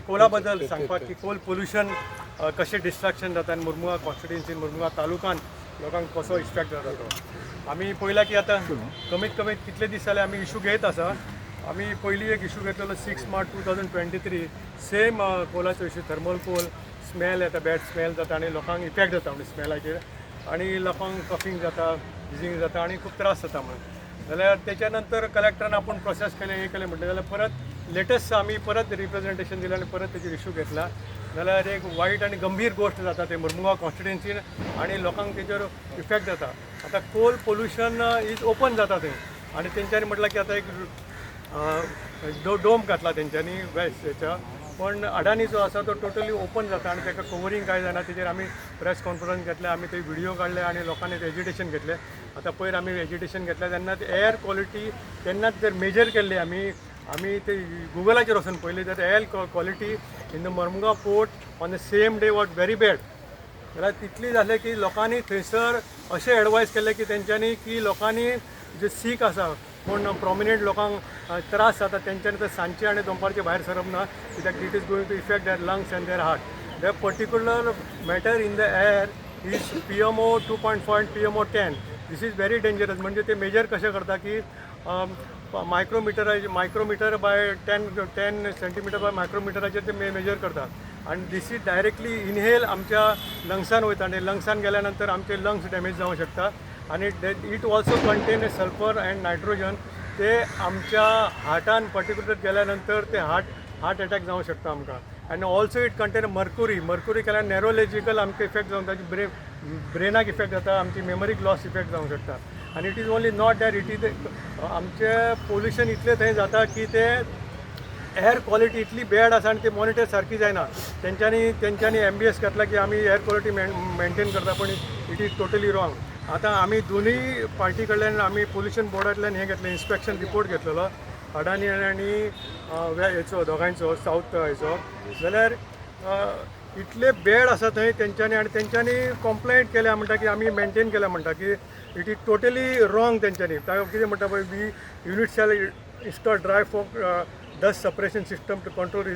कोला बद्दल सांगपाक की कोल पोल्युशन कशें डिस्ट्रक्शन जाता आनी मुरमुगांव कॉन्स्टिट्युन्सीन, मुरमुगांव तालुकान लोकांक कसो इफेक्ट जाता तो. आमी पळयला की आतां कमीत कमी कितले दीस जाले आमी इशू घेयत आसा. आमी पयलीं एक इशू घेतलेलो 6 March 2023, same कोलाचो issue. Thermal Coal smell येता, बॅड स्मेल जाता आनी लोकांक इफेक्ट जाता म्हणजे स्मेलाचेर आनी लोकांक कफींग जाता, विझींग जाता आनी खूब त्रास जाता म्हणून. जाल्यार तेच्या नंतर कलेक्टरान आपूण प्रोसेस केलें, हें केलें म्हटलें. जाल्यार परत लेटस्ट आमी परत रिप्रेझेंटेशन दिलें आनी परत तेजेर इशू घेतला. जाल्यार एक वायट आनी गंभीर गोश्ट जाता ते मुरमुगांव कॉन्स्टिट्युन्सीन आनी लोकांक तेजेर इफेक्ट जाता. आतां कोल पोल्युशन is open जाता थंय आनी तेंच्यांनी म्हटलां की आतां एक डोम घातला तेंच्यांनी वेस्ट हेच्या, पण अडानी जो आसा तो टोटली ओपन जाता आनी ताका कवरींग कांय जायना. तेजेर आमी प्रेस कॉन्फरन्स घेतले, आमी ते व्हिडिओ काडले आनी लोकांनी ते एजिटेशन घेतले. आतां पयर आमी एजिटेशन घेतले तेन्ना एअर क्वॉलिटी तेन्नाच जर मेजर केल्ली आमी, आमी ते गुगलाचेर वचून पळयली जाल्यार air quality in the Mormugao port on the same day was very bad. जाल्यार तितली जालें की लोकांनी थंयसर अशें एडवायस केलें की तेंच्यांनी की लोकांनी जे सीक आसा, कोण प्रोमिनंट लोकांक त्रास जाता, तेंच्यांनी ते सांजचे आनी दनपारचे भायर सरप ना, कित्याक it is going to effect their lungs and their heart. The particular matter in the air is PMO 2.5, PMO 10. This is very dangerous. म्हणजे ते मेजर कशें करता की micrometer by 10 10 centimeter by मायक्रोमिटराचेर ते मेजर करतात आनी this is directly inhale आमच्या लंग्सान वयता आनी लंग्सान गेल्या नंतर आमचे लंग्स डॅमेज जावंक शकता. आनी it also contain sulphur and nitrogen. ते आमच्या हार्टान पर्टिक्युलर गेल्या नंतर ते हार्ट एटॅक जावंक शकता आमकां. आनी also it contain mercury. Mercury केल्यार नेरोलॉजिकल आमकां इफेक्ट जावन ताची ब्रेनाक इफेक्ट जाता, आमची मेमरीक लॉस इफेक्ट जावंक शकता. आनी it is only not that, it is आमचें पोल्युशन इतलें थंय जाता की ते एअर क्वॉलिटी इतली बॅड आसा आनी ती मॉनिटर सारकी जायना. तेंच्यांनी एमबीएस घातला की आमी एअर क्वॉलिटी मेंटेन करता, पण it is totally wrong. आतां आमी दोनूय पार्टी कडल्यान, आमी पोल्युशन बोर्डांतल्यान हें घेतलें, इन्स्पेक्शन रिपोर्ट घेतलेलो अडानी आनी हेचो, दोगांयचो, सावथ हेचो. जाल्यार इतले बॅड आसा थंय तेंच्यांनी आनी तेंच्यांनी कंप्लेंट केल्या म्हणटा की आमी मेंटेन केल्या म्हणटा की it is totally wrong. तेंच्यांनी ताका कितें म्हणटा पळय, we unit shall install dry fog dust suppression system to control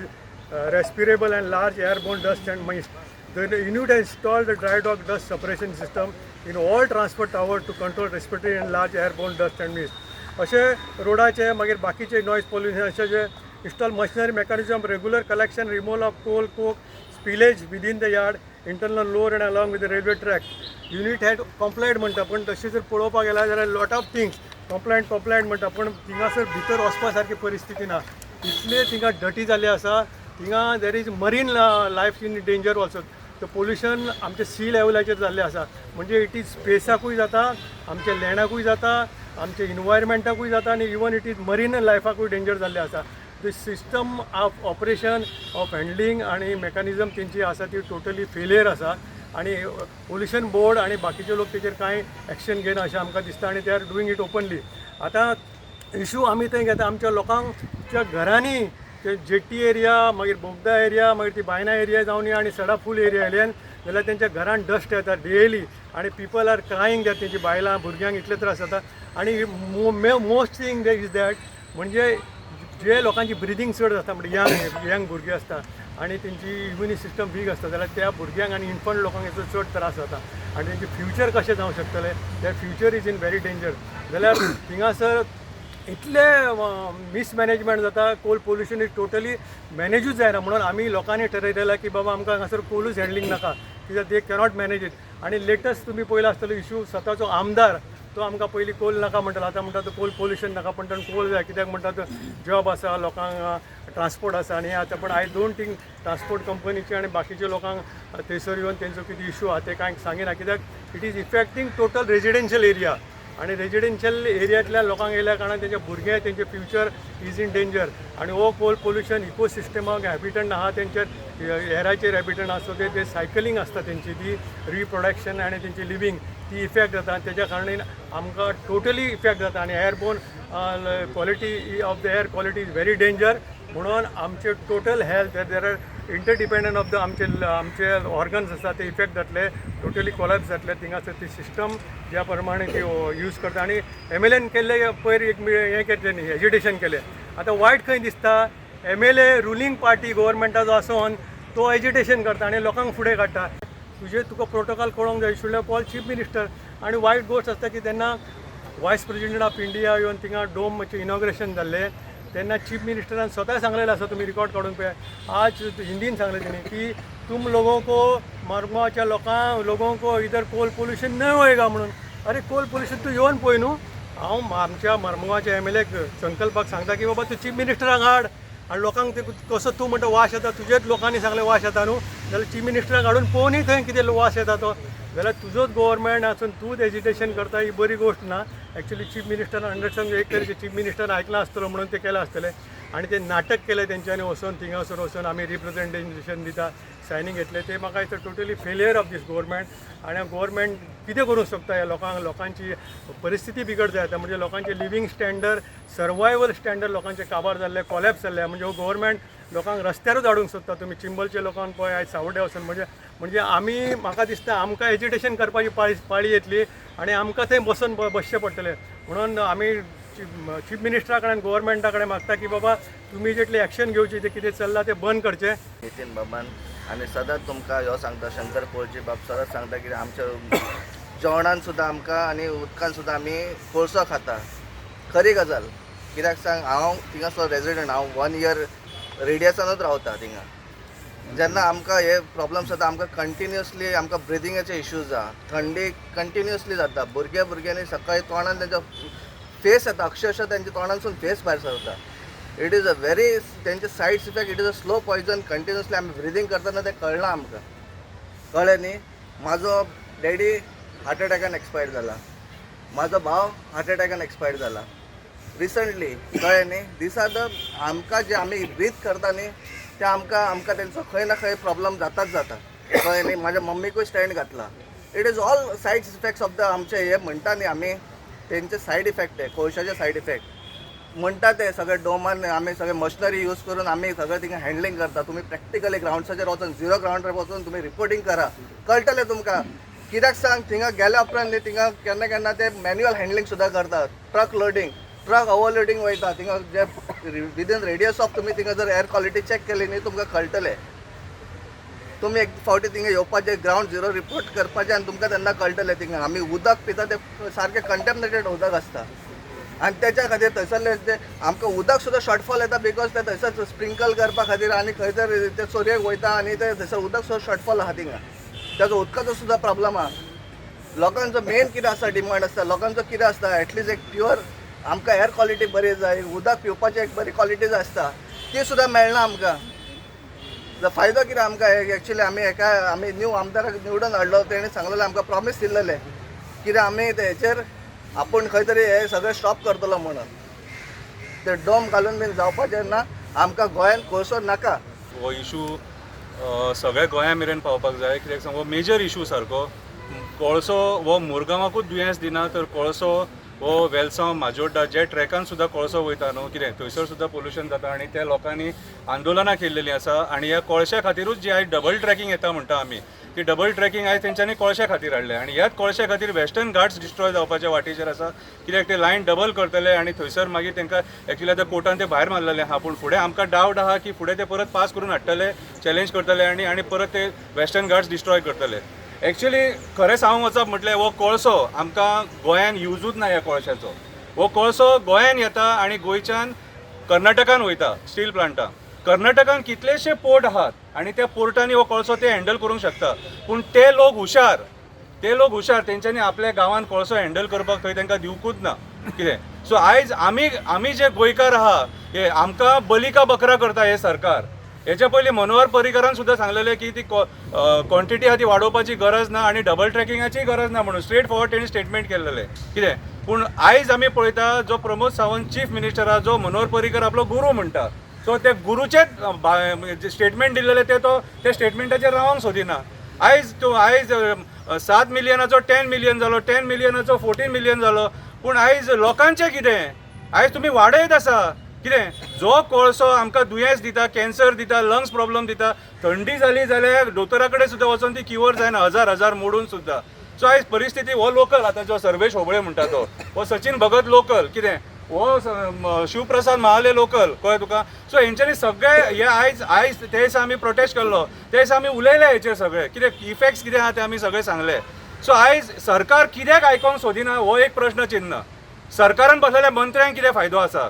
respirable and large airborne dust and mist. The unit has installed the dry fog dust suppression system in all transfer tower to control respiratory and large airborne dust and mist. अशें रोडाचे, मागीर बाकीचे noise pollution अशें जे install machinery mechanism regular collection removal of Coal Coke spillage within the yard, internal lower and along with the railway track. Unit had complied म्हणटा, पण तशें जर पळोवपाक गेल्यार जाल्यार lot of things compliant compliant म्हणटा, पण थिंगासर भितर वचपा सारकी परिस्थिती ना. इतले थिंगा डटी जाल्ले आसा. थिंगा there is marine life in danger also. The pollution आमच्या सी लेवलाचेर जाल्लें आसा. म्हणजे it is स्पेसाकूय जाता, आमच्या लँडाकूय जाता, आमच्या इनवायरमेंटाकूय जाता आनी इवन it is marine लायफाकूय डेंजर जाल्लें आसा. The system of operation of handling आनी मेकॅनिजम तेंची आसा ती टोटली फेलियर आसा आनी पोल्युशन बोर्ड आनी बाकीचे लोक तेचेर कांय एक्शन घेयना अशें आमकां दिसता आनी they are doing it openly. आतां इशू आमी थंय घेता. आमच्या लोकांच्या घरांनी ते जेट्टी एरिया, मागीर बोगदा एरिया, मागीर ती बायना एरिया जावनी आनी सडा फूल एरिया येयल्यान जाल्यार तेंच्या घरान डस्ट येता डेली आनी people are crying that तेंची बायलां भुरग्यांक इतले त्रास जाता. आनी most thing is that म्हणजे जे लोकांची ब्रिदींग चड आसता, म्हणजे यंग यंग भुरगीं आसता आनी तेंची इम्युनी सिस्टम वीक आसता, जाल्यार त्या भुरग्यांक आनी इन्फंट लोकांक हेचो चड त्रास जाता आनी तेंचे फ्युचर कशें जावंक शकतलें? Their future is in very danger. जाल्यार थिंगासर इतले मिसमॅनेजमेंट जाता. कोल पोल्युशन is totally मॅनेजूच जायना. म्हणून आमी लोकांनी ठरयलें की बाबा, आमकां हांगासर कोलूच हँडलींग नाका, कित्याक they cannot manage it. आनी लेटस्ट तुमी पळयला आसतलो इशू, स्वताचो आमदार तो आमकां पयलीं कोल नाका म्हणटालो, आतां म्हणटा तो कोल पोल्युशन नाका, पण तो कोल जाय. कित्याक म्हणटा तो जॉब आसा लोकांक, ट्रान्सपोर्ट आसा आनी हें आतां. पण I don't think transport कंपनीचे आनी बाकीच्या लोकांक थंयसर येवन तेंचो कितें इशू आहा ते कांय सांगिना, कित्याक it is affecting total residential area आनी रेजिडेन्शियल एरियांतल्या लोकांक येयल्या कारणान तेंचे भुरगे, तेंचे फ्युचर is in danger. आनी हो कोल पोल्युशन इकोसिस्टमाक हॅबिटंट आहा, तेंचेर एराचेर हॅबिटंट आसा, सो ते सायकलींग आसता तेंची, ती रिप्रोडक्शन आनी तेंची लिवींग ती इफेक्ट जाता. आनी तेज्या कारणान आमकां टोटली इफेक्ट जाता आनी airborne quality of the air quality is very danger. म्हणून आमचे total health, there are interdependent of the आमचे ऑर्गन्स आसा ते इफेक्ट जातले, टोटली कोलॅप्स जातले. थिंगासर ती सिस्टम ज्या प्रमाणे ती यूज करता आनी एमएलएन केल्ले पयर एक हें केल्लें न्ही, एजिटेशन केलें. आतां वायट खंय दिसता? एमएलए रुलींग पार्टी गव्हर्मेंटाचो आसून तो एजिटेशन करता आनी लोकांक फुडें काडटा. तुजे तुका प्रोटोकॉल कळोंक जाय, should have call chief minister. आनी वायट गोश्ट आसता की तेन्ना वायस प्रेजिडेंट ऑफ इंडिया येवन थिंगा डोमाचें इनॉग्रेशन जाल्लें तेन्ना चीफ मिनिस्टरान स्वता सांगलेलें आसा, तुमी रिकॉर्ड काडून पळय. आज हिंदीन सांगलें तेणी की तुम लोगों को, मरगांवच्या लोकां लोगों को इधर कोल पोल्युशन नहीं होएगा म्हणून. अरे, कोल पोल्युशन तूं येवन पळय न्हू. हांव आमच्या मरमगांवच्या एमएलएक संकल्पाक सांगता की बाबा, तूं चीफ मिनिस्टराक हाड आनी लोकांक ते कसो तूं म्हणटा वास येता, तुजेच लोकांनी सांगलें वास येता न्हू, जाल्यार चीफ मिनिस्टराक हाडून पळोवनी थंय कितें वास येता तो. जाल्यार तुजोच गोवोरमेंट आसून तूंच एजिटेशन करता, ही बरी गोश्ट ना. एक्चुली चीफ मिनिस्टरान अंडरस्टँड, एक तरेचें चीफ मिनिस्टरान आयकलां आसतलो म्हणून ते केलां आसतलें आनी ते नाटक केलें तेंच्यांनी वचोन थिंगासर वचोन आमी रिप्रेझेंटेशन दिता, सायनींग घेतलें. ते म्हाका दिसता totally failure of this government. आनी गोवोरमेंट कितें करूंक शकता ह्या लोकांक? लोकांची परिस्थिती बिगड जाता, म्हणजे लोकांचे लिवींग स्टँडर्ड, सर्वायवल स्टँडर्ड लोकांचे काबार जाल्ले, कॉलॅप्स जाल्ले. म्हणजे हो गोवोरमेंट लोकांक रस्त्यारूच हाडूंक सोदता. तुमी चिंबलच्या लोकांक पळय, आयज सावड्डे वचून म्हणजे आमी, म्हाका दिसता आमकां एजिटेशन करपाची पाळी पाळी येतली आनी आमकां थंय बसून बसचें पडटलें. म्हणून आमी चीफ मिनिस्टरा कडेन, गोवोरमेंटा कडेन मागता की बाबा, तुमी इमिजिएटली एक्शन घेवची, तें कितें चल्लां तें बंद करचें. नितीन बाबान आनी सदांच तुमकां ह्यो सांगता, शंकर पोळजी बाब सदांच सांगता की आमच्या जेवणान सुद्दां आमकां आनी उदकान सुद्दां आमी कोळसो खाता. खरी गजाल. कित्याक सांग, हांव थिंगासर रेजिडंट, हांव वन इयर रेडियसानूच रावता थिंगा. जेन्ना आमकां हे प्रॉब्लम्स जाता, आमकां कंटिन्युअसली आमकां ब्रिदिंगाचे इश्यूज आहा, थंडी कंटिन्युअसली जाता. भुरग्या भुरग्यांनी सकाळी तोंडान तेंच्या फेस येता, अक्षरशः तेंच्या तोंडांसून फेस भायर सरता. It is a very तेंचे sides effect, it is a slow poison. Continuously आमी ब्रिदींग करतना तें कळना आमकां, कळ्ळें न्ही? म्हाजो डॅडी हार्ट अटॅकान एक्सपायर्ड जाला, म्हाजो भाव हार्ट अटॅकान एक्सपायर्ड जाला रिसंटली, कळ्ळें न्ही? दीस are the आमकां जे आमी ब्रीथ करता न्ही, ते आमकां तेंचो खंय ना खंय प्रॉब्लम जाताच जाता, कळ्ळें न्ही? म्हाज्या मम्मीकूय स्टँड घातला. It is all side effects of the आमचे हे म्हणटा न्ही आमी, तेंचे सायड इफेक्ट, ते कोळशाचे सायड इफेक्ट म्हणटा. ते सगळे डोमान आमी सगळे मशिनरी यूज करून आमी सगळें थिंगा हँडलिंग करता. तुमी प्रॅक्टिकली ग्रावंड्साचेर वचून, झिरो ग्रावंडार वचून तुमी रिपोर्टींग करा, कळटलें तुमकां. कित्याक सांग, थिंगा गेल्या उपरांत न्ही, थिंगा केन्ना केन्ना ते मॅन्युअल हँडलिंग सुद्दां करतात, ट्रक लोडींग, ट्रक ओवरलोडींग वयता थिंगा. जे विदीन रेडियस ऑफ तुमी थिंगा जर एअर क्वॉलिटी चॅक केली न्ही, तुमकां कळटलें. तुमी एक फावटी थिंगा येवपाचें, ग्रावंड झिरो रिपोर्ट करपाचें आनी तुमकां तेन्ना कळटलें. थिंगा आमी उदक पिता, तें सारकें कंटेमिनेटेड उदक आसता आनी तेच्या खातीर थंयसरले ते आमकां उदक सुद्दां शॉर्टफॉल येता, because ते थंयसर स्प्रिंकल करपा खातीर आनी खंय तर ते चोरयेक वयता आनी ते थंयसर उदक सुद्दां शॉर्टफॉल आहा थिंगा. तेजो उदकाचो सुद्दां प्रॉब्लम आहा. लोकांचो मेन कितें आसता, डिमांड आसता लोकांचो कितें आसता, एटलीस्ट एक प्युअर आमकां एअर क्वॉलिटी बरी जाय, उदक पिवपाची एक बरी क्वॉलिटी जाय आसता, ती सुद्दां मेळना आमकां. फायदो कितें आमकां? एक्चुली आमी हेका आमी न्यू आमदाराक निवडून हाडलो, तेणी सांगलेलें आमकां, प्रॉमीस दिल्लेलें कितें, आमी हेचेर आपूण खंय तरी हे सगळें स्टॉप करतलो म्हणून. ते डोम घालून बीन जावपाचें ना. आमकां गोंयान कोळसो नाका. हो इशू सगळ्या गोंया मेरेन पावपाक जाय. कित्याक सांग, हो मेजर इशू सारको. कोळसो हो मुरगांवाकूच दुयेंस दिना, तर कोळसो हो वेलसांव, माजोड्डा जे ट्रॅकान सुद्दां कोळसो वयता न्हू कितें, थंयसर सुद्दां पोल्युशन जाता आनी त्या लोकांनी आंदोलनां केल्लेलीं आसा. आनी ह्या कोळश्या खातीरूच जी आयज डबल ट्रॅकिंग येता म्हणटा आमी, ती डबल ट्रॅकिंग आयज तेंच्यांनी कोळश्या खातीर हाडल्या. आनी ह्याच कोळश्या खातीर वेस्टर्न घाट्स डिस्ट्रॉय जावपाच्या वाटेचेर आसा, कित्याक ते लायन डबल करतले आनी थंयसर मागीर तांकां एक्चुली आतां कोर्टान ते भायर मारलेले आहा, पूण फुडें आमकां डावट आहा की फुडें ते परत पास करून हाडटले, चॅलेंज करतले आनी परत ते वेस्टर्न घाट्स डिस्ट्रॉय करतले. एक्चुली खरें सांगूंक वचप म्हटल्यार हो कोळसो आमकां गोंयान युजूच ना. ह्या कोळशाचो, हो कोळसो गोंयान येता आनी गोंयच्यान कर्नाटकान वयता स्टील प्लांटाक. कर्नाटकान कितलेशे पोर्ट आहात आनी त्या पोर्टांनी हो कोळसो ते हँडल करूंक शकता. पूण ते लोक हुशार, ते लोक हुशार, तेंच्यांनी आपल्या गांवान कोळसो हँडल करपाक थंय तांकां दिवकूच ना कितें. सो आयज आमी जे गोंयकार आहा, हे आमकां बली का बकरा करता हे सरकार. हेच्या पयलीं मनोहर पर्रीकारान सुद्दां सांगलेलें की ती क्वॉन्टिटी आहा ती वाडोवपाची गरज ना आनी डबल ट्रॅकिंगाचीय गरज ना म्हणून स्ट्रेट फॉरवर्ड तेणी स्टेटमेंट केल्लेलें कितें. पूण आयज आमी पळयता, जो प्रमोद सावंत चीफ मिनिस्टर आहा, जो मनोहर पर्रीकर आपलो गुरू म्हणटा, सो ते गुरूचेच स्टेटमेंट दिल्लेलें ते तो त्या स्टेटमेंटाचेर रावंक सोदिना. आयज तूं आयज 7 मिलियनाचो 10 मिलियन जालो, 10 मिलियनाचो 14 मिलियन जालो, पूण आयज लोकांचें कितें? आयज तुमी वाडयत आसा कितें. जो कोळसो आमकां दुयेंस दिता, कॅन्सर दिता, लंग्स प्रॉब्लम दिता, थंडी जाली जाल्यार दोतोरा कडेन सुद्दां वचोन ती क्युअर जायना, हजार हजार मोडून सुद्दां. सो आयज परिस्थिती, हो लोकल आतां जो सर्वेश होबळे म्हणटा तो, हो सचिन भगत लोकल कितें. हो शिवप्रसाद महाले लोकल, कळ्ळें तुका. सो हेंच्यांनी सगळे हे आयज आयज ते दिसा आमी प्रोटेस्ट केल्लो, ते दिसा आमी उलयले हेचेर सगळे कितें इफेक्ट्स कितें आहा ते आमी सगळे सांगले. सो आयज सरकार कित्याक आयकोंक सोदिना हो एक प्रश्न चिन्ह. सरकारान बसलेल्या मंत्र्यांक कितें फायदो आसा?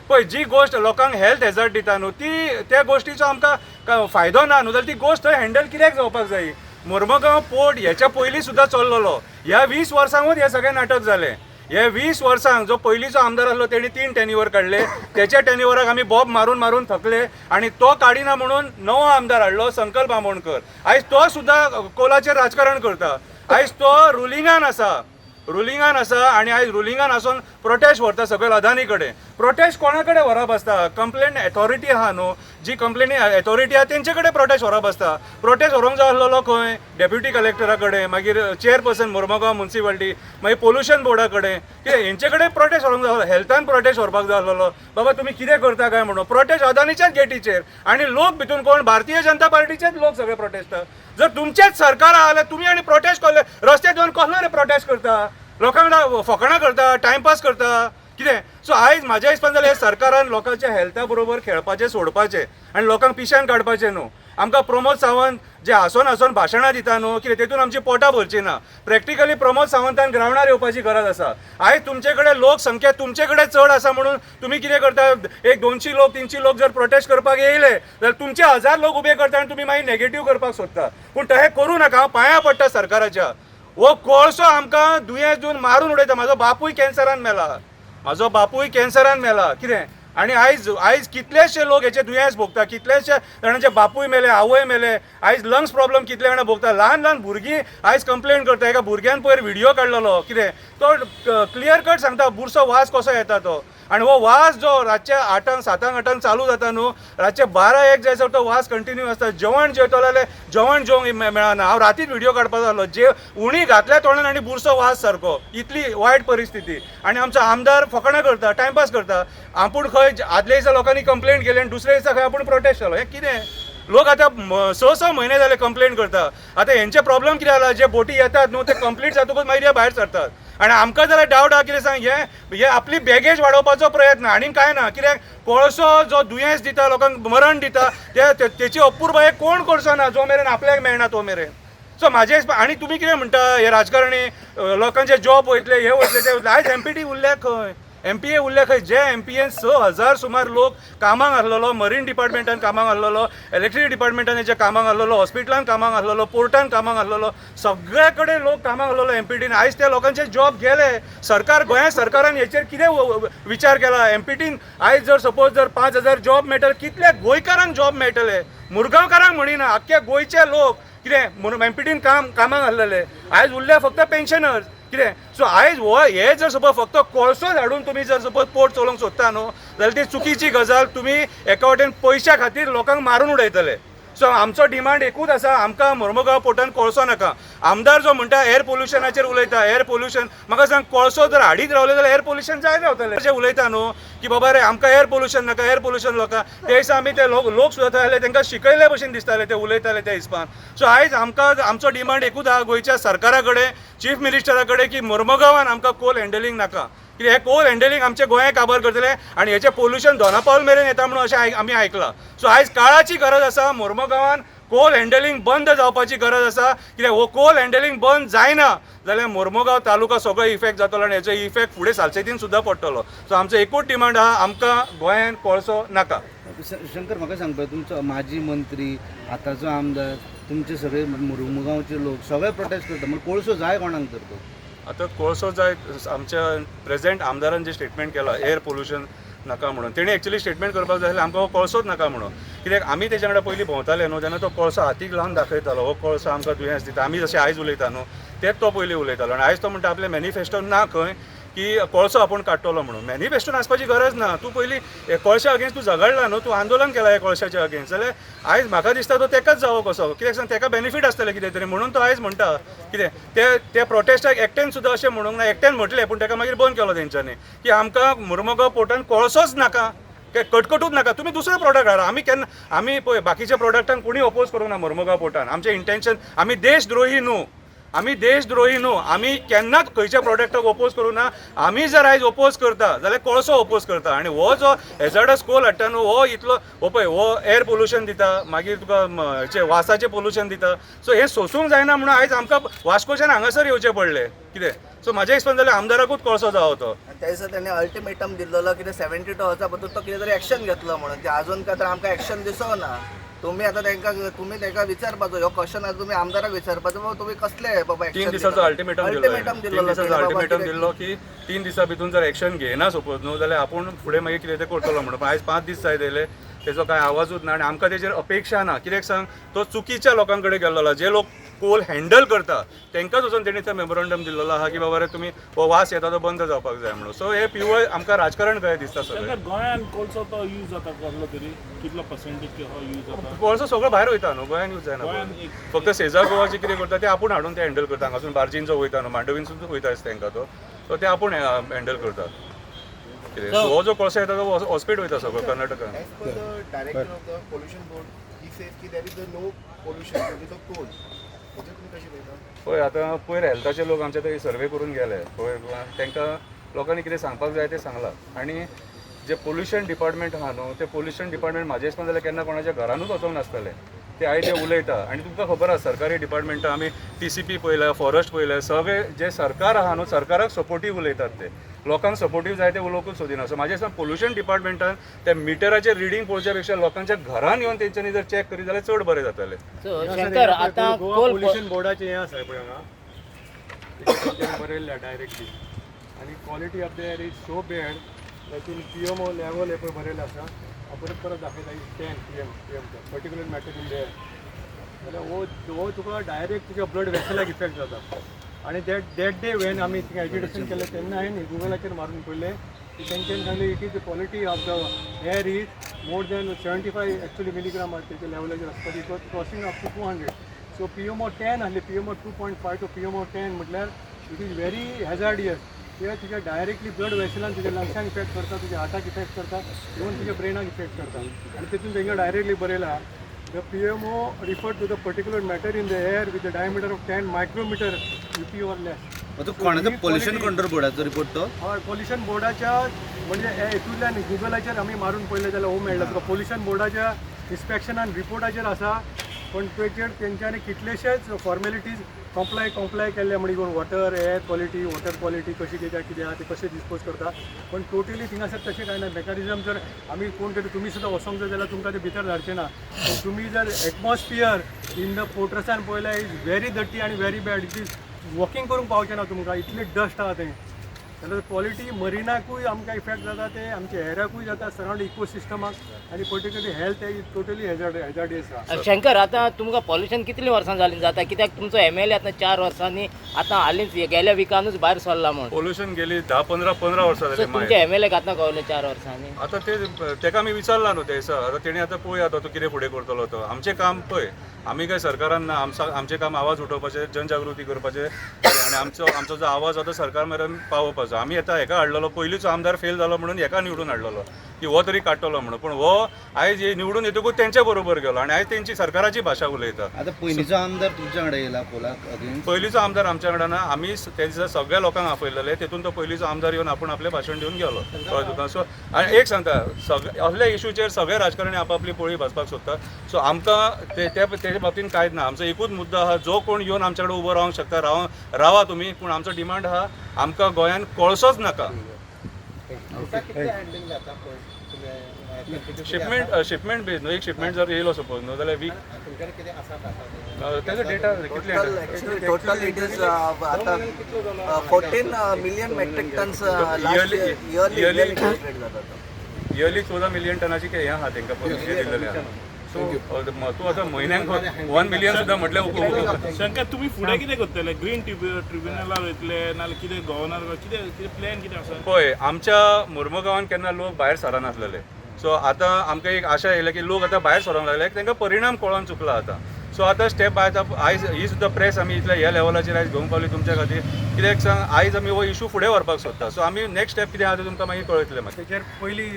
पळय, जी गोश्ट लोकांक हेल्थ हेजर्ड दिता न्हू, ती त्या गोश्टीचो आमकां फायदो ना न्हू, जाल्यार ती गोश्ट थंय हँडल कित्याक जावपाक जाय? मोर्मुगांव पोर्ट हेच्या पयलीं सुद्दां चल्लेलो. ह्या 20 वर्सांकूच हें सगळें नाटक जालें. हे 20 वर्सांक जो पयलींचो आमदार आसलो तेणी 3 टेन्युअर काडले. तेच्या टेन्युअराक आमी बॉब मारून मारून थकले आनी तो काडिना म्हणून नवो आमदार हाडलो, संकल्प आमोणकर. आयज तो सुद्दां कोलाचेर राजकारण करता. आयज तो रुलिंगान आसा, रुलिंगान आसा आनी आयज रुलिंगान आसून प्रोटेस्ट व्हरता सकयल अदानी कडेन. प्रोटेस्ट कोणा कडेन व्हरप आसता? कंप्लेन एथॉरिटी आहा न्हू, जी कंप्लेनी एथॉरिटी आहा तेंचे कडेन प्रोटेस्ट व्हरप आसता. प्रोटेस्ट व्हरूंक जाय आसलेलो खंय? डेप्युटी कलेक्टरा कडेन, मागीर चेअरपर्सन मोर्मुगांव मुन्सिपालिटी, मागीर पोल्युशन बोर्डा कडेन, कितें हेंचे कडेन प्रोटेस्ट व्हरूंक जाय. हेल्थान प्रोटेस्ट व्हरपाक जाय आसलेलो, बाबा तुमी कितें करता काय म्हणून. प्रोटेस्ट अदानीच्याच गेटीचेर आनी लोक भितून कोण? भारतीय जनता पार्टीचेच लोक सगळे प्रोटेस्ट. जर तुमचेच सरकार आहा जाल्यार तुमी आनी प्रोटेस्ट करले रस्त्यार येवन कसलो रे प्रोटेस्ट करता? लोकांक फकाणां करता, टायमपास करता कितें? सो आयज म्हाज्या हिसपान जाल्यार सरकारान लोकांच्या हेल्था बरोबर खेळपाचें सोडपाचें आनी लोकांक पिश्यान काडपाचें न्हू. आमकां प्रमोद सावंत जे हांसोन हांसोन भाशणां दिता न्हू कितें, तेतून आमची पोटां भरची ना. प्रॅक्टिकली प्रमोद सावंतान ग्रावंडार येवपाची गरज आसा. आयज तुमचे कडेन लोकसंख्या तुमचे कडेन चड आसा म्हणून तुमी कितें करता? एक 200 लोक, 300 लोक जर प्रोटेस्ट करपाक येयले जाल्यार तुमचे 1000 लोक उबे करता आनी तुमी मागीर नेगेटीव करपाक सोदता. पूण तशें करूं नाका, हांव पांयां पडटा सरकाराच्या. हो कोळसो आमकां दुयेंस दिवन मारून उडयता. म्हाजो बापूय कॅन्सरान मेला, म्हाजो बापूय कॅन्सरान मेला कितें. आनी आयज आयज कितलेशे लोक हेचे दुयेंस भोगता, कितलेशे जाणांचे बापूय मेले, आवय मेले. आयज लंग्स प्रॉब्लम कितले जाणां भोगता. ल्हान ल्हान भुरगीं आयज कंप्लेन करता. एका भुरग्यान पयर व्हिडियो काडलेलो कितें, तो क्लियर कट सांगता बुरसो वास कसो येता तो. आनी हो वास जो रातच्या 8, 7, 8 चालू जाता न्हू, रातचे 12, 1 जायसर तो वास कंटिन्यू आसता. जेवण जेवतलो जाल्यार जेवण जेवंक मेळना. हांव रातीच व्हिडियो काडपाचो जालो, जे उणी घातल्या तोंडान आनी बुरसो वास सारको, इतली वायट परिस्थिती. आनी आमचो आमदार फकाणां करता, टायमपास करता. आपूण खंय आदल्या दिसा लोकांनी कंप्लेंट केली आनी दुसऱ्या दिसा खंय आपूण प्रोटेस्ट जालो. हें कितें? लोक आतां 6, 6 म्हयने जाले कंप्लेन करता. आतां हेंचे प्रॉब्लम कितें जाला, जे बोटी येतात न्हू ते कंप्लीट जातकूच मागीर हे भायर सरतात. आनी आमकां जाल्यार डावट आहा, कितें सांग, हे हे आपली बॅगेज वाडोवपाचो प्रयत्न आनी कांय ना. कित्याक कोळसो जो दुयेंस दिता, लोकांक मरण दिता, ते तेची अपुरबाय कोण करचो ना जो मेरेन आपल्याक मेळना तो मेरेन. सो म्हाजे हिसपान, आनी तुमी कितें म्हणटा, हे राजकारणी लोकांचे जॉब वयतले, हे वयतले, ते वयतले. आयज एमपीटी उरल्या खंय? एमपीए उरल्या खंय? जे एमपीएन 6000 सुमार लोक कामाक आसलेलो, मरीन डिपार्टमेंटान कामाक आसलेलो, इलेक्ट्रिसिटी डिपार्टमेंटान हेच्या कामाक आसलेलो, हॉस्पिटलान कामाक आसलेलो, पोर्टान कामाक आसलेलो, सगळे कडेन लोक कामाक आसलेलो एमपीटीन. आयज त्या लोकांचे जॉब गेले. सरकार, गोंया सरकारान हेचेर कितें विचार केला? एमपीटीन आयज जर सपोज जर 5000 जॉब मेळटले, कितल्या गोंयकारांक जॉब मेळटले? मुरगांवकारांक म्हणिना, आख्ख्या गोंयचे लोक कितें म्हणून एमपीटीन कामाक आसलेले आयज उरल्या फक्त पेन्शनर्स कितें. सो आयज हो हे जर सपोज फक्त कोळसोच हाडून तुमी जर सपोज पोर्ट चलोवंक सोदता न्हू, जाल्यार ती चुकीची गजाल. तुमी एका वटेन पयशा खातीर लोकांक मारून उडयतले. सो आमचो डिमांड एकूच आसा, आमकां मोर्मुगांव पोर्टान कोळसो नाका. आमदार जो म्हणटा एअर पोल्युशनाचेर उलयता, एअर पोल्युशन म्हाका सांग, कोळसो जर हाडीत रावले जाल्यार एअर पोल्युशन जायत रावतलें. जे उलयता न्हू की बाबा रे आमकां एअर पोल्युशन नाका, एअर पोल्युशन नाका, ते दिसा आमी ते लोक लोक सुद्दां थंय आसले, तांकां शिकयल्ले भशेन दिसताले ते उलयताले त्या हिसपान. सो आयज आमकां आमचो डिमांड एकूच आहा गोंयच्या सरकारा कडेन, चीफ मिनिस्टरा कडेन, की मोर्मुगांवान आमकां कोल हँडलिंग नाका. कित्याक हे कोल हँडलिंग आमच्या गोंयाक काबार करतले आनी हेचें पोल्युशन दोना पावल मेरेन येता म्हणून अशें आमी आयकलां. सो आयज काळाची गरज आसा, मोर्मुगांवान कोल हँडलिंग बंद जावपाची गरज आसा. कित्याक हो कोल हँडलिंग बंद जायना जाल्यार मोर्मुगांव तालुका सगळो इफेक्ट जातलो आनी हेचो इफेक्ट फुडें सालसेतीन सुद्दां पडटलो. सो आमचो एकूच डिमांड आहा, आमकां गोंयान कोळसो नाका. शंकर, म्हाका सांगपा, तुमचो माजी मंत्री, आतांचो आमदार, तुमचे सगळे मुरमुगांवचे लोक सगळे प्रोटेस्ट करता, म्हण कोळसो जाय कोणाक तर तो? आतां कोळसो जाय, आमच्या प्रेझेंट आमदारान जे स्टेटमेंट केलां एअर पोल्युशन नाका म्हणून, तेणी एक्चुअली स्टेटमेंट करपाक जाय जाल्यार आमकां हो कोळसोच नाका म्हणून. कित्याक आमी तेच्या वांगडा पयलीं भोंवताले न्हू, तेन्ना तो कोळसो हातीक लावन दाखयतालो, हो कोळसो आमकां दुयेंस दिता. आमी जशें आयज उलयता न्हू तेच तो पयलीं उलयतालो. आनी आयज तो म्हणटा आपल्या मॅनिफेस्टोन ना खंय की कोळसो आपूण काडटलो म्हणून. मॅनिफेस्टोन आसपाची गरज ना. तूं पयलीं कोळशा अगेन्स्ट तूं झगडला न्हू, तूं आंदोलन केलां ह्या कोळशाच्या अगेन्स्ट, जाल्यार आयज म्हाका दिसता तो तेकाच जावो कसो. कित्याक सांग, तेका बेनिफीट आसतलें कितें तरी म्हणून तो आयज म्हणटा कितें ते त्या प्रोटेस्टाक एकट्यान सुद्दां अशें म्हणूंक ना. एकट्यान म्हटलें पूण तेका मागीर बंद केलो तेंच्यांनी की आमकां मुरमुगांव पोर्टान कोळसोच नाका, कटकटूच नाका, तुमी दुसरो प्रोडक्ट हाडा. आमी केन्ना आमी पळय बाकीच्या प्रोडक्टांक कोणी ओपोज करूंक ना मोर्मुगांव पोर्टान. आमचें इंटेन्शन, आमी देशद्रोही न्हू. आमी देशद्रोही न्हू. आमी केन्नाच खंयच्या प्रोडक्टाक ओपोज करूं ना. आमी जर आयज ओपोज करता जाल्यार कोळसो ओपोज करता. आनी हो जो हेजार्डस कोल हाडटा न्हू, हो इतलो, हो पळय, हो एअर पोल्युशन दिता, मागीर तुका हेचें वासाचें पोल्युशन दिता. सो हें सोसूंक जायना म्हणून आयज आमकां वास्कोच्यान हांगासर येवचें पडलें. कितें सो म्हाज्या हिसपान जाल्यार आमदाराकूच कोळसो जावो तो. आनी त्या दिसा तेणें अल्टिमेटम दिल्लो कितें, 72 वर्सां भितर तो कितें तरी एक्शन घेतलो म्हणून. ते अजून काय तर आमकां एक्शन दिसना. तुमी आतां तांकां, तुमी तांकां विचारपाचो ह्यो क्वेश्चन आतां तुमी आमदाराक विचारपाचो, बाबा तुमी कसले बाबा 3 एक्शन? दिसाचो अल्टिमेटम दिल्लो. अल्टिमेटम 3 दिल्लो. दिसाचो अल्टिमेटम दिल्लो की 3 दिसा भितून जर एक्शन घेयना सपोज न्हू जाल्यार आपूण फुडें मागीर कितें तें करतलो म्हणून. पण आयज 5 दीस जायत येयले, तेजो कांय आवाजूच ना आनी आमकां तेजेर अपेक्षा ना. कित्याक सांग, तो चुकीच्या लोकां कडेन गेल्लो आहा. जे लोक कोल हँडल करता तांकांच वचून तेणी थंय मेमोरंडम दिल्लो आहा की बाबा रे, तुमी हो वास येता तो बंद जावपाक जाय म्हणून. सो हे प्युअर आमकां राजकारण कशें दिसता सगळें. शंकर, गोंयांत कोळसो तो यूज जाता कसलो तरी, कितलो पर्सेंटेज हो यूज जाता? कोळसो सगळो भायर वयता न्हू, गोंयान यूज जायना. गोंयांत एक फक्त सेजा गोवाचे कितें करता ते आपूण हाडून ते हँडल करता. हांगासून बार्जीन जो वयता न्हू, मांडवीनसून वयता आसता तांकां तो, सो ते आपूण हँडल करता कितें. सो हो जो कोळसो येता तो हॉस्पिटल वयता सगळो कर्नाटकान. As per the director of the pollution board, he says ki there is a no pollution due to the coal. म्हणजे तुम्ही कशी पळयता? पळय, आतां पयर हेल्थाचे लोक आमचे थंय सर्वे करून गेले पयर, तांकां लोकांनी कितें सांगपाक जाय तें सांगलां. आनी जे पोल्युशन डिपार्टमेंट आहा न्हू, ते पोल्युशन डिपार्टमेंट म्हाज्या हिसपान जाल्यार केन्ना कोणाच्या घरानूच वचोंक नासतलें. ते आयज ते उलयता. आनी तुमकां खबर आसा, सरकारी डिपार्टमेंटां आमी टीसीपी पळयल्या, फॉरेस्ट पळयल्या, सगळे जे सरकार आहा न्हू, सरकाराक सपोर्टीव उलयतात, ते लोकांक सपोर्टीव जाय ते उलोवंकूच सोदिना. सो म्हाज्या हिसपान पोल्युशन डिपार्टमेंटान ते मिटराचेर रिडींग पळोवच्या पेक्षा लोकांच्या घरान येवन तेंच्यांनी जर चॅक करीत जाल्यार चड बरें जातलें. सो शंकर, आतां गोवा कोल पोल्युशन बोर्डाचें हें आसा पळय हांगा, तेंच्यांनी बरयल्लें डायरेक्टली. आनी quality of the air is so bad तातूंत पीएमओ लेवल हें पळय बरयलें आसा. हांव परत परत दाखयता. Is 10 PM particulate matter in the air जाल्यार हो हो तुका डायरेक्ट तुज्या ब्लड वेसलाक इफेक्ट जाता. आनी that day when आमी थिंगा एजिटेशन केलें तेन्ना हांवें गुगलाचेर मारून पळयलें की तेंच्यांनी सांगलें, it is the quality of the air is more than 75 actually milligram तेच्या लेवलाचेर आसता. It was crossing up to 200. So PMO 10 आहली, PMO 2.5 to PMO 10 म्हटल्यार it is very hazardous. कित्याक तुज्या डायरेक्टली ब्लड वेसलान, तुज्या लंग्सान इफेक्ट करता, तुज्या हार्टाक इफेक्ट करता, इवन तुज्या ब्रेनाक इफेक्ट करता. आनी तितून तेंकां डायरेक्टली बरयलां, the PMO refer to the particulate matter in the air with the diameter of 10 micrometer UP or less. तो कोणाचो पोल्युशन कंट्रोल बोर्डाचो रिपोर्ट तो? हय, पोल्युशन बोर्डाच्या. म्हणजे हे हितूंतल्यान गुगलाचेर आमी मारून पळयलें जाल्यार हो मेळ्ळा तुका. पोल्युशन बोर्डाच्या इन्स्पेक्शनान रिपोर्टाचेर आसा. पण तेचेर तेंच्यांनी कितलेशेच फॉर्मेलिटीज कॉम्प्लाय केल्ले, म्हणजे even water air quality, water quality कशी कित्याक कितें आहा, ते कशें डिस्पोज करता. पण टोटली थिंगासर तशें कांय ना. मेकॅनिजम जर आमी कोण तरी तुमी सुद्दां वचोंक जाय जाल्यार तुमकां ते भितर धाडचे ना. पण तुमी जर एटमॉस्फियर इन the फोर्ट्रसान पळयल्यार is very dirty आनी very bad. It is walking करूंक पावचें ना तुमकां, इतली डस्ट आहा थंय. जाल्यार क्वॉलिटी मरिनाकूय आमकां इफेक्ट जाता, ते आमच्या एराकूय जाता, सरावंड इकोसिस्टमाक, आनी particularly health is totally hazardous आहा. शंकर, आतां तुमकां पॉल्युशन कितलीं वर्सां जालीं जाता? कित्याक तुमचो एमएलए आतां 4 वर्सांनी आतां हालींच गेल्या विकानूच भायर सरला म्हूण. पोल्युशन गेली 10 15 वर्सां सो जाली. तुमच्या एमएलए आतां कळ्ळें 4 वर्सांनी? आतां ते तेका आमी विचारला न्हू ते दिसा. आतां तेणी आतां पळोवया आतां तो कितें फुडें करतलो तो. आमचें काम पळय, आमी काय सरकारान ना, आमचें काम आवाज उठोवपाचें, जनजागृती करपाचें आनी आमचो जो आवाज आसा तो सरकार मेरेन पावोवपाचो. आमी आतां हेका हाडलेलो, पयलींचो आमदार फेल जालो म्हणून हेका निवडून हाडलेलो की हो तरी काडटलो म्हणून. पूण हो आयज हे निवडून येतकूच तेंच्या बरोबर गेलो आनी आयज तेंची सरकाराची भाशा उलयता. आतां पयलींचो आमदार तुमच्या वांगडा येयला कोलाक अगेन्स्ट? पयलींचो आमदार आमच्या वांगडा ना. आमी ते दिसा सगळ्या लोकांक आपयलेले, तेतून तो पयलींचो आमदार येवन आपूण आपलें भाशण दिवन गेलो. कळ्ळें तुका? सो आनी एक सांगता, सगळे असल्या इशूचेर सगळे राजकारणी आपापली पोळी भाजपाक सोदता. सो आमकां ते तेजे बाबतीन कांयच ना. आमचो एकूच मुद्दो आहा, जो कोण येवन आमच्या कडेन उबो रावंक शकता, रावा तुमी, पूण आमचो डिमांड आहा, आमकां गोंयान कोळसोच नाका. शिपमेंट बेज न्हू, एक शिपमेंट जर येयलो सपोज न्हू जाल्यार वीक तेजो डेटा कितले टोटल येता? एक्चुअली total it is आता 14 million metric tons last yearly generate जाता तो. इयरली 14 मिलियन टनाची हें आहा तेंकां हें दिल्लेलें आहा. सो तूं आतां म्हयन्याक 1 मिलियन सुद्दां म्हटल्यार शंकर, तुमी फुडें कितें करतले? ग्रीन ट्रिब्युनलार वयतले नाल्यार कितें गव्हर्नर, कितें कितें प्लॅन कितें आसा? पळय, आमच्या मुर्मुगांवान केन्ना लोक भायर सरनासलेले. सो आतां आमकां एक आशा येयल्या की लोक आतां भायर सरोंक लागले, तांकां परिणाम कळोन चुकला आतां. सो आतां स्टेप बाय आतां आयज ही सुद्दां प्रेस आमी इतल्या ह्या लेवलाचेर आयज घेवंक पावली तुमच्या खातीर. कित्याक सांग, आयज आमी हो इशू फुडें व्हरपाक सोदता. सो आमी नेक्स्ट स्टेप कितें आहा तें तुमकां मागीर कळयतले मागीर. तेचेर पयली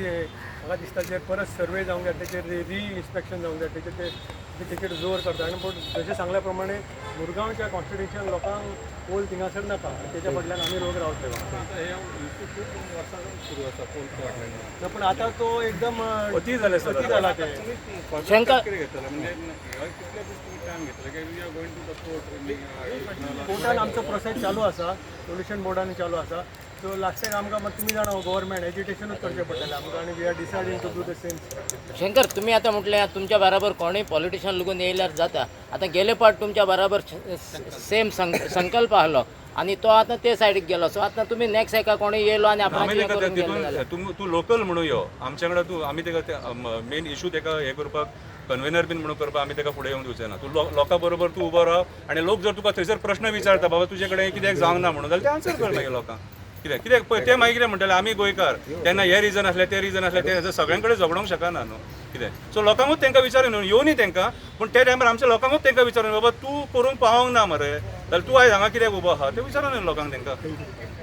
म्हाका दिसता जे परत सर्वे जावंक जाय, तेचेर री इन्स्पेक्शन जावंक जाय, तेचेर ते तेचेर जोर करता. आनी पूण जशें सांगल्या प्रमाणे मुरगांवच्या कॉन्स्टिट्युशन लोकांक कोल थिंगासर नाका आनी तेच्या फाटल्यान आमी लोक रावतले. आतां हे इशू खूब वर्सां सुरू आसा कोळसो फाटल्यान. ना, पूण आतां तो एकदम अती जालें सर. अती जाला ते. शंकर. कितें घेतलं म्हणजे कितले दीस तुमी टायम घेतले काय we are going to the court? कोर्टान आमचो प्रोसेस चालू आसा, पोल्युशन बोर्डान चालू आसा. सो लास्टाक आमकां मात तुमी जाणा गव्हर्मेंट एजिटेशनूच करचें पडटलें आमकां आनी we are deciding to do the same. Shankar, तुम्ही आता म्हटलें तुमच्या बराबर कोणूय पॉलिटिशियन लगून येयल्यार जाता. आतां गेले पाट तुमच्या बराबर सेम संकल्प आहलो आनी तो आतां ते सायडीक गेलो. सो आतां तुमी नेक्स्ट हेका कोणूय येयलो आनी आमी आपणाचें हें तेका करून गेले तितून जाल्यार तूं तूं लोकल म्हणून यो आमच्या वांगडा. तूं आमी तेका मेन इशू तेका हें करपाक कन्वेनर बीन म्हणून करपाक आमी तेका फुडें येवंक दिवचे ना. तूं लोकां बरोबर तूं उबो राव आनी लोक जर तुका थंयसर प्रश्न विचारता, बाबा तुजे कडेन कित्याक जावंक ना म्हणून, जाल्यार ते आन्सर कर मागीर लोकांक. कित्याक कित्याक पळय ते मागीर कितें म्हणटले, आमी गोंयकार तेन्ना हे रिजन आसले, ते रिजन आसले, ते सगळ्यां कडेन झगडोंक शकना न्हू कितें. सो लोकांकूच तांकां विचारून न्हू, येवनी तांकां, पूण त्या टायमार आमच्या लोकांकूच तांकां विचारून, बाबा तूं करूंक पावोंक ना मरे जाल्यार तूं आयज हांगा कित्याक उबो आहा, तें विचारून न्हू लोकांक तांकां.